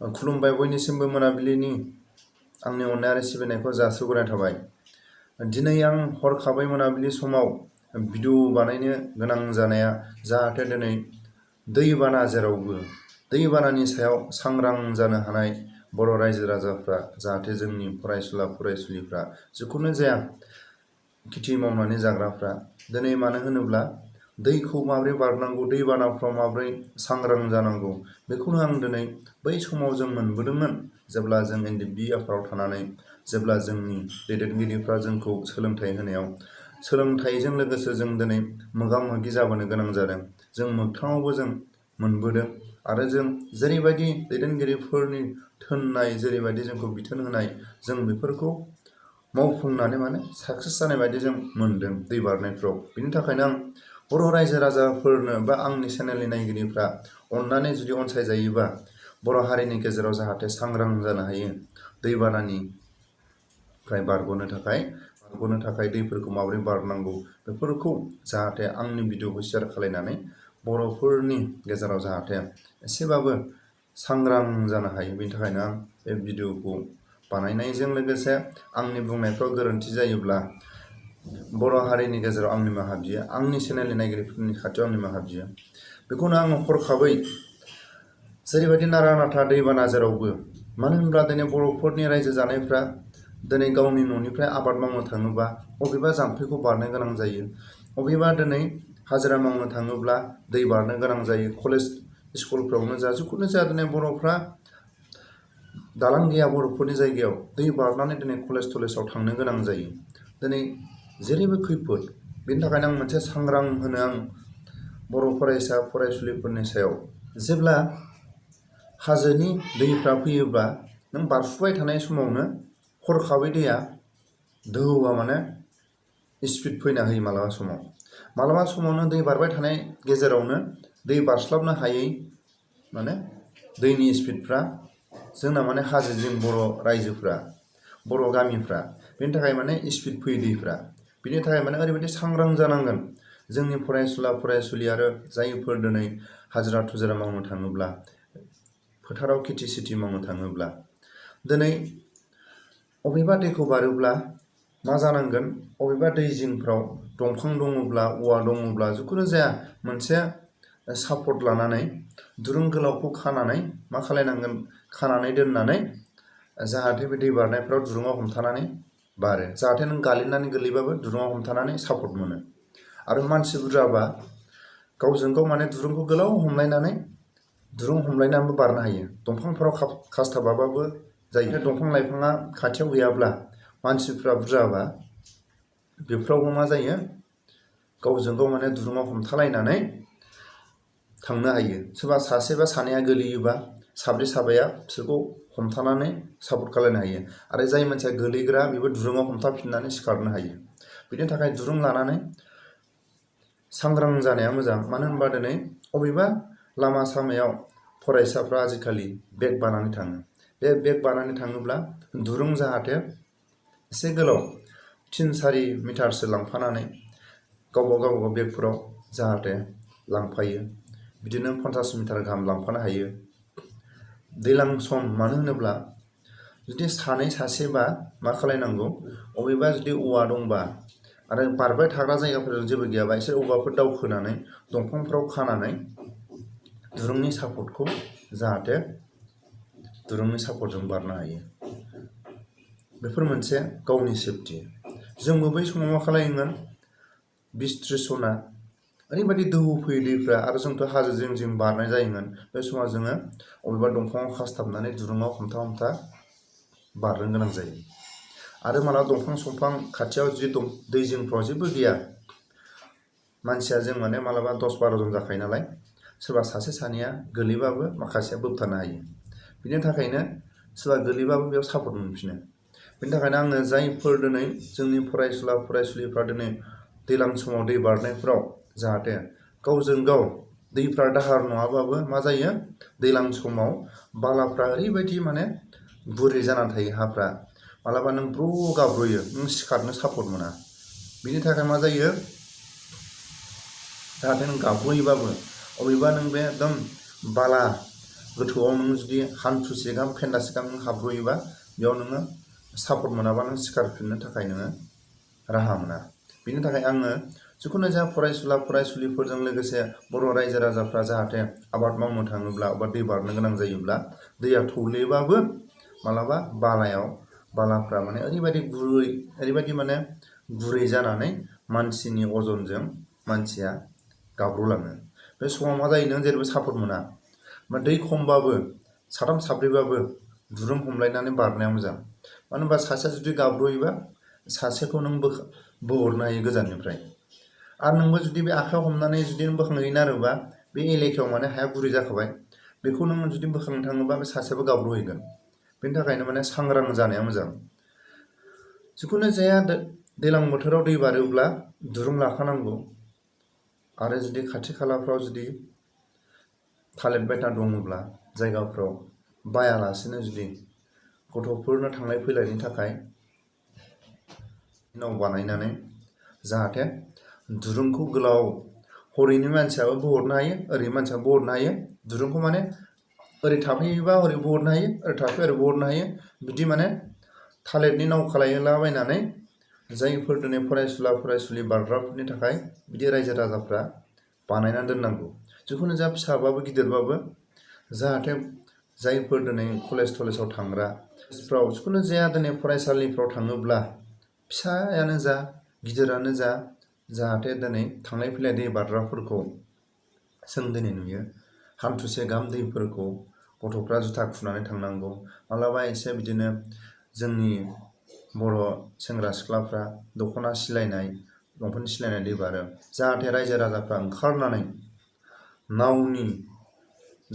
खुलुमबाय बयनिसिमबो मोनाबिलिनि आंनि अननाय आरो सिबिनायखौ जासिहरनाय थाबाय। दिनै आं हरखाबै मोनाबिलि समाव भिडिअ बानायनो गोनां जानाया जाहाथे दिनै दैबाना जेरावबो दैबानानि सायाव सांग्रां जानो हानाय बर' रायजो राजाफ्रा जाहाथे जोंनि फरायसुला फरायसुलिफ्रा जिखुनु जाया खेथि मावनानै जाग्राफ्रा दिनै मानो होनोब्ला दैखौ माबोरै बारनांगौ दैबानाफ्राव माबोरै सांग्रां जानांगौ बेखौनो आं दिनै बै समाव जों मोनबोदोंमोन जेब्ला जों NDB आफादाव थानानै जेब्ला जोंनि दैदेनगिरिफ्रा जोंखौ सोलोंथाइ होनायाव सोलोंथाइजों लोगोसे जों दिनै मोगा मोगि जाबोनो गोनां जादों। जों मोगथाङावबो जों मोनबोदों आरो जों जेरैबायदि दैदेनगिरिफोरनि थोननाय जेरैबायदि जोंखौ बिथोन होनाय जों बेफोरखौ मावफुंनानै माने साक्सेस जानाय बायदि जों मोनदों दै बारनायफ्राव। बिनि थाखायनो आं बर' रायजो राजाफोरनो बा आंनि चेनेलनि नायगिरिफ्रा अननानै जुदि अनसायजायोबा बर' हारिनि गेजेराव जाहाथे सांग्रां जानो हायो दैबानानिफ्राय बारग'नो थाखाय दैफोरखौ माबोरै बारनांगौ बेफोरखौ जाहाथे आंनि भिडिअखौ शेयार खालायनानै बर'फोरनि गेजेराव जाहाथे एसेबाबो सांग्रां जानो हायो। बेनि थाखायनो आं बे भिडिअखौ बानायनायजों लोगोसे आंनि बुंनायफ्राव गोरोन्थि जायोब्ला बर' हारिनि गेजेराव आं निमाहा बियो, आंनि चेनेलनि नायगिरिफोरनि खाथियाव आं निमाहा बियो। बेखौनो आङो हरखाबै जेरैबायदि नारा नाथा दैबाना जेरावबो मानो होनब्ला दिनै बर'फोरनि रायजो जानायफ्रा दिनै गावनि न'निफ्राय आबाद मावनो थाङोबा बबेबा जाम्फैखौ बारनो गोनां जायो, बबेबा दिनै हाजिरा मावनो थाङोब्ला दै बारनो गोनां जायो। कलेज स्कुलफ्रावनो जा जिखुनु जाया दिनै बर'फ्रा दालां गैया बर'फोरनि जायगायाव दै बारनानै दिनै कलेज थलेजाव थांनो गोनां जायो। दिनै जेरैबो खैफोद। बेनि थाखायनो आं मोनसे सांग्रां होनो आं बर' फरायसा फरायसुलिफोरनि सायाव जेब्ला हाजोनि दैफ्रा फैयोब्ला नों बारफुबाय थानाय समावनो हरखाबै दैया दोहौआ माने स्पिड फैना होयो मालाबा समावनो दै बारबाय थानाय गेजेरावनो दै बारस्लाबनो हायै माने दैनि स्पिडफ्रा जोंना माने हाजोजों बर' रायजोफ्रा बर' गामिफ्रा बेनि थाखाय माने स्पिड फैयो दैफ्रा। बिनि थाखाय माने ओरैबायदि सांग्रां जानांगोन जोंनि फरायसुला फरायसुलि आरो जायफोर दिनै हाजिरा थुजिरा मावनो थाङोब्ला फोथाराव खेथि सेथि मावनो थाङोब्ला दिनै अबेबा दैखौ बारोब्ला मा जानांगोन अबेबा दै जिंफ्राव दंफां दङब्ला औवा दङब्ला जिखुनु जाया मोनसे सापर्ट लानानै दुरुं गोलावखौ खानानै मा खालायनांगोन खानानै दोननानै जाहाथे बे दै बारनायफ्राव दुरुङाव हमथानानै बारो, जाहाथे नों गालिननानै गोलैबाबो दुरुङाव हमथानानै सापर्ट मोनो। आरो मानसि बुरजाबा गावजों गाव माने दुरुंखौ गोलाव हमलायनानै दुरुं हमलायनानैबो बारनो हायो। दंफांफोराव खासथाबाबाबो जायो। दंफां लाइफाङा खाथियाव गैयाब्ला मानसिफ्रा बुरजाबा बेफ्रावबो मा जायो गावजों गाव माने दुरुङाव हमथालायनानै थांनो हायो। सोरबा सासे बा सानैया गोलैयोबा साब्रै साबाया बिसोरखौ हमथानानै सापर्ट खालायनो हायो आरो जाय मानसिया गोलैग्रा बेबो दुरुङाव हमथाफिननानै सिखारनो हायो। बिनि थाखाय दुरुं लानानै सांग्रां जानाया मोजां। मानो होनबा दिनै अबेबा लामा सामायाव फरायसाफ्रा आजिखालि बेग बानानै थाङो। बे बेग बानानै थाङोब्ला दुरुं जाहाथे एसे गोलाव 3-4 मिटारसो लांफानानै गावबा गाव बेगफोराव जाहाथे लांफायो। बिदिनो 50 मिटार गाहाम लांफानो हायो। दैज्लां सम मानो होनोब्ला जुदि सानै सासेबा मा खालायनांगौ अबेबा जुदि औवा दंबा आरो बारबाय थाग्रा जायगाफोरजों जेबो गैयाबा एसे औवाफोर दावखोनानै दंफांफ्राव खानानै दुरुंनि सापर्टखौ जाहाथे दुरुंनि सापर्टजों बारनो हायो। बेफोर मोनसे गावनि सेफटि। जोंबो बै समाव मा खालायोमोन 20-30 सना ओरैबायदि दोहौ फैयो दैफ्रा आरो जोंथ' हाजो जिं जिं बारनाय जायोमोन। बे समाव जोङो अबेबा दंफाङाव खासथाबनानै दुरुङाव हमथा बारनो गोनां जायो। आरो मालाबा दंफां संफां खाथियाव जुदि दै जिंफ्राव जेबो गैया मानसिया जों माने मालाबा 10-12 जन जाखायो नालाय सोरबा सासे सानैया गोलैबाबो माखासेया बोबथानो हायो। बिनि थाखायनो सोरबा गोलैबाबो बेयाव सापर्ट मोनफिनो। बिनि थाखायनो आङो जायफोर दिनै जोंनि फरायसुला फरायसुलिफ्रा दिनै दैज्लां समाव दै बारनायफ्राव जाहाथे गावजों गाव दैफ्रा दाहार नङाबाबो मा जायो दैज्लां समाव बालाफ्रा ओरैबायदि माने गुरै जानानै थायो हाफ्रा मालाबा नों ब्र' गाब्र'यो नों सिखारनो सापर्ट मोना। बिनि थाखाय मा जायो जाहाथे नों गाब्र'योबाबो अबेबा नों बे एकदम बाला गोथौआव नों जुदि हान्थुसे गाहाम फेन्दासे गाहाम नों हाब्रयोबा बेयाव नोङो सापर्ट मोनाबा नों सिखारफिननो थाखाय नोङो राहा मोना। बिनि थाखाय आङो जिखुनु जाया फरायसुला फरायसुलिफोरजों लोगोसे बर' रायजो राजाफ्रा जाहाथे आबाद मावनो थाङोब्ला बा दै बारनो गोनां जायोब्ला दैया थौलेबाबो मालाबा बालाफ्रा माने ओरैबायदि गुरै जानानै मानसिनि अजनजों मानसिया गाब्र'लाङो। बे समाव मा जायो, नों जेरैबो सापर्ट मोना। दै खमबाबो साथाम साब्रैबाबो दुरुं हमलायनानै बारनाया मोजां। मानो होनबा सासेया जुदि गाब्र'योबा सासेखौ नों बोहरनो हायो गोजाननिफ्राय। आरो नोंबो जुदि बे आखाइयाव हमनानै जुदि नों बोखांहैनो आरोबा बे एलेकायाव माने हाया गुरै जाखाबाय, बेखौ नों जुदि बोखांनो थाङोबा बे सासेयाबो गाब्र'हैगोन। बेनि थाखायनो माने सांग्रां जानाया मोजां। जिखुनु जाया दैज्लां बोथोराव दै बारोब्ला दुरुं लाखानांगौ। आरो जुदि खाथि खालाफ्राव जुदि थालिर बायथा दङब्ला जायगाफ्राव बायालासिनो जुदि गथ'फोरनो थांलाय फैलायनि थाखाय नाव बानायनानै जाहाथे दुरुंखौ गोलाव हरैनि मानसियाबो बोहरनो हायो, ओरै मानसियाबो बोहरनो हायो। दुरुंखौ माने ओरै थाफैयोबा ओरै बोहरनो हायो, ओरै थाफैयोबा ओरै बोहरनो हायो। बिदि माने थालिरनि नाव खालायलाबायनानै जायफोर दिनै फरायसुला फरायसुलि बारग्राफोरनि थाखाय बिदि रायजो राजाफ्रा बानायनानै दोननांगौ। जिखुनु जाया फिसाबाबो गिदिरबाबो जाहाथे जायफोर दिनै कलेज थलेजाव थांग्रा जिखुनु जाया दिनै फरायसालिफ्राव थाङोब्ला फिसायानो जा गिदिरानो जा जाहाथे दिनै थांलाय फैलाय दै बारग्राफोरखौ जों दिनै नुयो हान्थुसे गाहाम दैफोरखौ गथ'फ्रा जुथा खुनानै थांनांगौ। मालाबा एसे बिदिनो जोंनि बर' सेंग्रा सिख्लाफ्रा दख'ना सिलायनाय लंपेन्ट सिलायनाय दै बारो, जाहाथे रायजो राजाफ्रा ओंखारनानै नावनि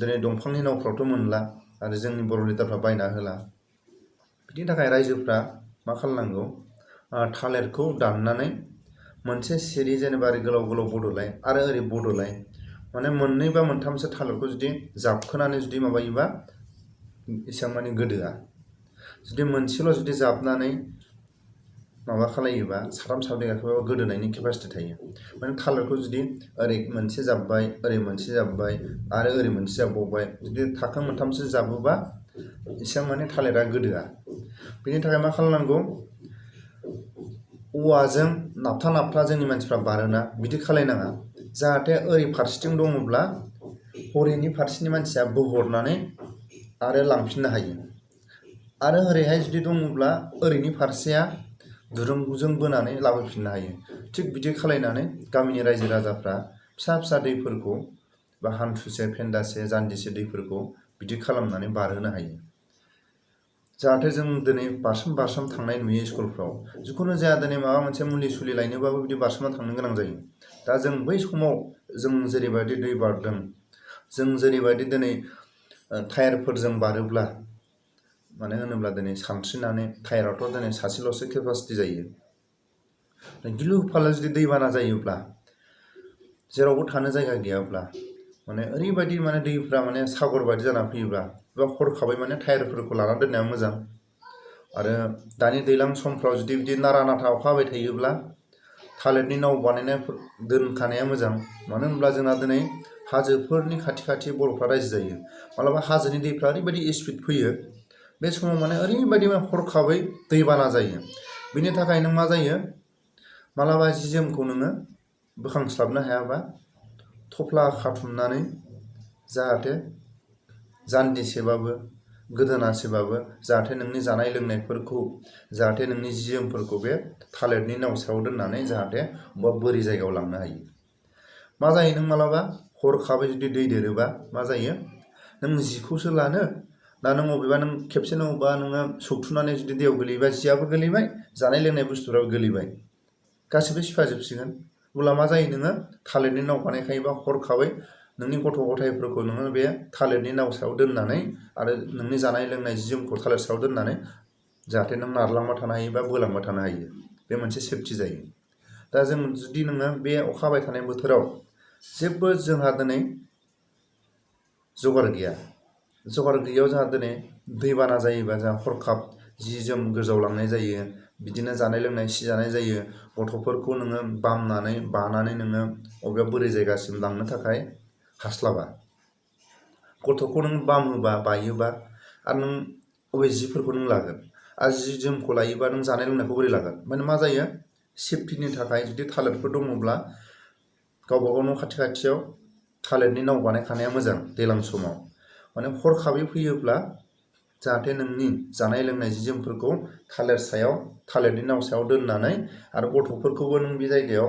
दिनै दंफांनि नावफ्रावथ' मोनला आरो जोंनि बर' लिडारफ्रा बायना होला। बिनि थाखाय रायजोफ्रा मा खालामनांगौ, थालिरखौ दाननानै मोनसे सिरि जेनेबा ओरै गोलाव गोलाव बड'लाय आरो ओरै बड'लाय माने मोननै बा मोनथामसो थालिरखौ जुदि जाबखोनानै जुदि माबायोबा एसेबां माने गोदोआ। जुदि मोनसेल' जुदि जाबनानै माबा खालायोबा साथाम साब्रै गाखोबाबो गोदोनायनि केपासिटि थायो। माने थालिरखौ जुदि ओरै मोनसे जाब्बाय, ओरै मोनसे जाब्बाय आरो ओरै मोनसे जाबबावबाय, जुदि थाखो मोनथामसो जाबोबा एसेबां माने थालिरा गोदोआ। बेनि थाखाय मा खालामनांगौ, औवाजों नाबथा जोंनि मानसिफ्रा बारोना बिदि खालायनाङा। जाहाथे ओरै फारसेथिं दङब्ला हरैनि फारसेनि मानसिया बोहरनानै आरो लांफिननो हायो। आरो ओरैहाय जुदि दङब्ला ओरैनि फारसेया दुरुंजों बोनानै लाबोफिननो हायो। थिग बिदि खालायनानै गामिनि रायजो राजाफ्रा फिसा फिसा दैफोरखौ बा हान्थुसे फेन्दासे जान्जिसे दैफोरखौ बिदि खालामनानै बारहोनो हायो। जाहाथे जों दिनै बारसोम थांनाय नुयो स्कुलफ्राव। जिखुनु जाया दिनै माबा मोनसे मुलि सुलि लायनोबाबो बिदि बारसोमना थांनो गोनां जायो। दा जों बै समाव जों जेरैबायदि दै बारदों, जों जेरैबायदि दिनै टायारफोरजों बारोब्ला, मानो होनोब्ला दिनै सानस्रिनानै टायारावथ' दिनै सासेल'सो केपासिटि जायो। गिलु फालु जुदि दैबाना जायोब्ला जेरावबो थानो जायगा गैयाब्ला माने ओरैबायदि माने दैफ्रा माने सागर बायदि जाना फैयोब्ला एबा हरखाबै माने टायारफोरखौ लानानै दोननाया मोजां। आरो दानि दैज्लां समफ्राव जुदि बिदि नारा नाथा अखा हाबाय थायोब्ला थालिरनि नाव बानायनाय दोनखानाया मोजां। मानो होनब्ला जोंहा दिनै हाजोफोरनि खाथि खाथि बर'फ्रा रायजो जायो। मालाबा हाजोनि दैफ्रा ओरैबायदि स्पिड फैयो, बे समाव माने ओरैबायदि हरखाबै दैबाना जायो। बिनि थाखाय नों मा जायो, मालाबा जि जोमखौ नोङो बोखांस्लाबनो हायाबा थफ्ला खाथुमनानै जाहाथे जान्दिसेबाबो गोदोनासेबाबो जाहाथे नोंनि जानाय लोंनायफोरखौ जाहाथे नोंनि जि जोमफोरखौ बे थालिरनि नाव सायाव दोननानै जाहाथे बबेबा बोरि जायगायाव लांनो हायो। मा जायो, नों मालाबा हरखाबै जुदि दै देरोबा मा जायो, नों जिखौसो लानो ना नों अबेबा नों खेबसेनो अबेबा नोङो सौथुनानै जुदि दैयाव गोलैबा जियाबो गोलैबाय, जानाय लोंनाय बुस्थुफ्राबो गोलैबाय, गासिबो सिफाजोबसिगोन। अब्ला मा जायो, नोङो थालिरनि नाव बानायखायोबा हरखाबै नोंनि गथ' गथायफोरखौ नोङो बे थालिरनि नाव सायाव दोननानै आरो नोंनि जानाय लोंनाय जि जोमखौ थालिर सायाव दोननानै जाहाथे नों नारलांबाय थानो हायो बा बोलांबाय थानो हायो। बे मोनसे सेफटि जायो। दा जों जुदि नोङो बे अखा हाबाय थानाय बोथोराव जेबो जोंहा दिनै जगार गैयैयाव जोंहा दिनै दैबाना जायोबा जोंहा हरखाब जि जोम गोजावलांनाय जायो, बिदिनो जानाय लोंनाय सिजानाय जायो। गथ'फोरखौ नोङो बामनानै बानानै नोङो अबेबा बोरि जायगासिम लांनो थाखाय हास्लाबा। गथ'खौ नों बामोबा बायोबा आरो नों अबे जिफोरखौ नों लागोन आरो जि जोमखौ लायोबा नों जानाय लोंनायखौ बोरै लागोन माने मा जायो सेफटिनि थाखाय जुदि थालिरफोर दङब्ला गावबा गाव न' खाथि खाथियाव थालिरनि नाव बानायखानाया मोजां दैज्लां समाव माने हरखाबै फैयोब्ला जाहाथे नोंनि जानाय लोंनाय जि जोमफोरखौ थालिरनि नाव सायाव दोननानै आरो गथ'फोरखौबो नों बे जायगायाव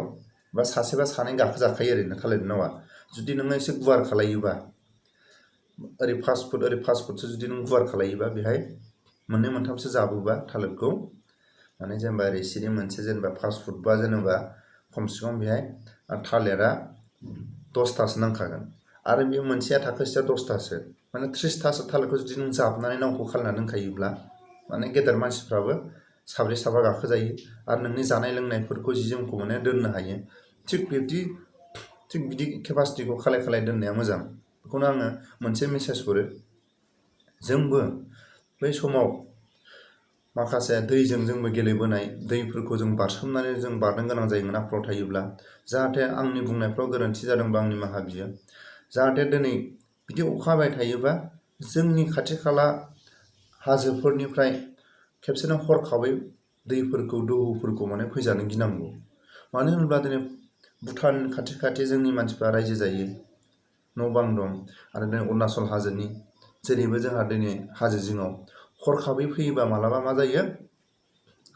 बा सासे बा सानै गाखोजाखायो ओरैनो थालिरनि नावा जुदि नोङो एसे गुवार खालायोबा ओरै 5 फुट ओरै 5 फुटसो जुदि नों गुवार खालायोबा बेहाय मोननै मोनथामसो जाबोबा थालिरखौ माने जेनेबा ओरै सिरि मोनसे जेनेबा 5 फुट बा जेनेबा खमसे खम बेहाय थालिरा 10थासो नांखागोन आरो बे मोनसेया थाखोसेया 10थासो माने 30थासो थालिरखौ जुदि नों जाबनानै नावखौ खालामना दोनखायोब्ला माने गेदेर मानसिफ्राबो साब्रै साबा गाखोजायो आरो नोंनि जानाय लोंनायफोरखौ जि जोमखौ माने दोननो हायो थिग बिदि केपासिटिखौ खालाय दोननाया मोजां बेखौनो आङो मोनसे मेसेज हरो जोंबो बै समाव माखासे दैजों जोंबो गेलेबोनाय दैफोरखौ जों बारसोमनानै जों बारनो गोनां जायोमोन आफाव थायोब्ला जाहाथे आंनि बुंनायफ्राव गोरोन्थि जादोंबा आंनि निमाहा बियो जाहाथे दिनै बिदि अखा हाबाय थायोबा जोंनि खाथि खाला हाजोफोरनिफ्राय खेबसेनो हरखाबै दैफोरखौ दोहौफोरखौ माने फैजानो गिनांगौ मानो होनोब्ला दिनै भुटान खाथि जोंनि मानसिफ्रा रायजो जायो न' बां दं आरो दिनै अरुणाचल हाजोनि जेरैबो जोंहा दिनै हाजो जिङाव हरखाबै फैयोबा मालाबा मा जायो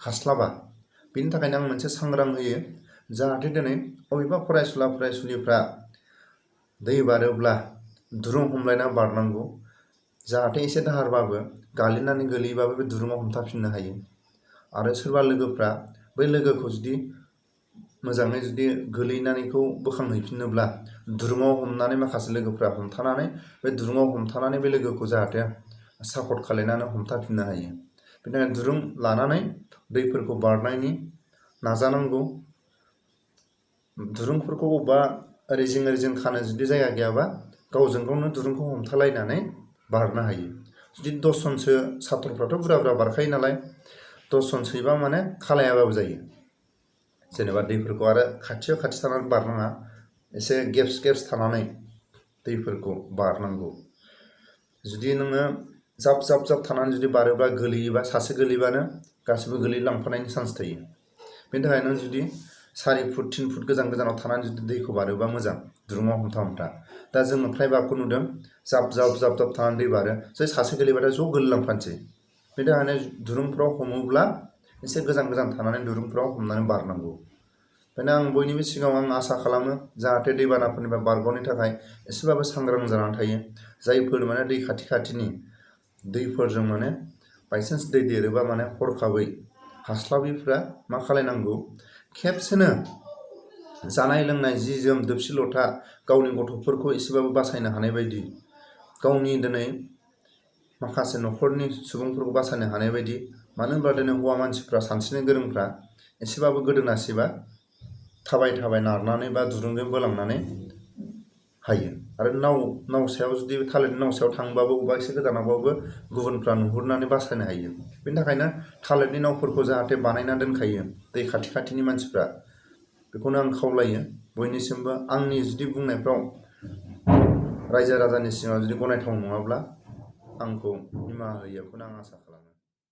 हास्लाबा बेनि थाखायनो आं मोनसे सांग्रां होयो जाहाथे दिनै अबेबा फरायसुलिफ्रा दै बारोब्ला दुरुं हमलायना बारनांगौ जाहाथे एसे दाहारबाबो गालिननानै गोलैबाबो बे दुरुङाव हमथाफिननो हायो आरो सोरबा लोगोफ्रा बै लोगोखौ जुदि मोजाङै जुदि गोलैनानैखौ बोखांहैफिनोब्ला दुरुङाव हमनानै माखासे लोगोफ्रा हमथानानै बे दुरुङाव हमथानानै बे लोगोखौ जाहाथे सापर्ट खालायनानै हमथाफिननो हायो बेनि थाखाय दुरुं लानानै दैफोरखौ बारनायनि नाजानांगौ दुरुंफोरखौ अबेबा ओरै जिं खानो जुदि जायगा गैयाबा गावजों गावनो दुरुंखौ हमथालायनानै बारनो हायो जुदि 10 जनसो सात्रफ्राथ' बुरजा बारखायो नालाय 10 जन सैबा माने खालायाबाबो जायो जेनेबा दैफोरखौ आरो खाथि थानानै बारनाङा एसे गेप्स थानानै दैफोरखौ बारनांगौ जुदि नोङो जाब थानानै जुदि बारोबा गोलैयोबा सासे गोलैबानो गासिबो गोलैलांफानायनि चान्स थायो बेनि थाखाय नों जुदि 4 फुट 3 फुट गोजानाव थानानै जुदि दैखौ बारोबा मोजां दुरुङाव हमथा दा जोङो फ्राय बागखौ नुदों जाब थानानै दै बारो जै सासे गोलैबाथाय ज' गोलैलांफानोसै बेनि थाखायनो दुरुंफ्राव हमोब्ला एसे गोजान थानानै दुरुंफ्राव हमनानै बारनांगौ बेखायनो आं बयनिबो सिगाङाव आं आसा खालामो जाहाथे दैबानाफोरनिफ्राय बारग'नो थाखाय एसेबाबो सांग्रां जानानै थायो जायफोर माने दै खाथिनि दैफोरजों माने बायसान्स दै देरोबा माने हरखाबै हास्लाबैफ्रा मा खालायनांगौ खेबसेनो जानाय लोंनाय जि जोम दोबसि लथा गावनि गथ'फोरखौ एसेबाबो बासायनो हानाय बायदि गावनि दिनै माखासे न'खरनि सुबुंफोरखौ बासायनो हानाय बायदि मानो होनब्ला दिनै हौवा मानसिफ्रा सानस्रिनो गोरोंफ्रा एसेबाबो गोदोनासेबा थाबाय नारनानै बा दुरुंजों बोलांनानै हायो आरो नाव सायाव जुदि थालिरनि नाव सायाव थांबाबो बबेबा एसे गोजानावबाबो गुबुनफ्रा नुहुरनानै बासायनो हायो बेनि थाखायनो थालिरनि नावफोरखौ जाहाथे बानायना दोनखायो दै खाथिनि मानसिफ्रा बेखौनो आं खावलायो बयनिसिमबो आंनि जुदि बुंनायफ्राव रायजो राजानि सिगाङाव जुदि गनायथाव नङाब्ला आंखौ निमाहा होयो बेखौनो आं आसा खालामो।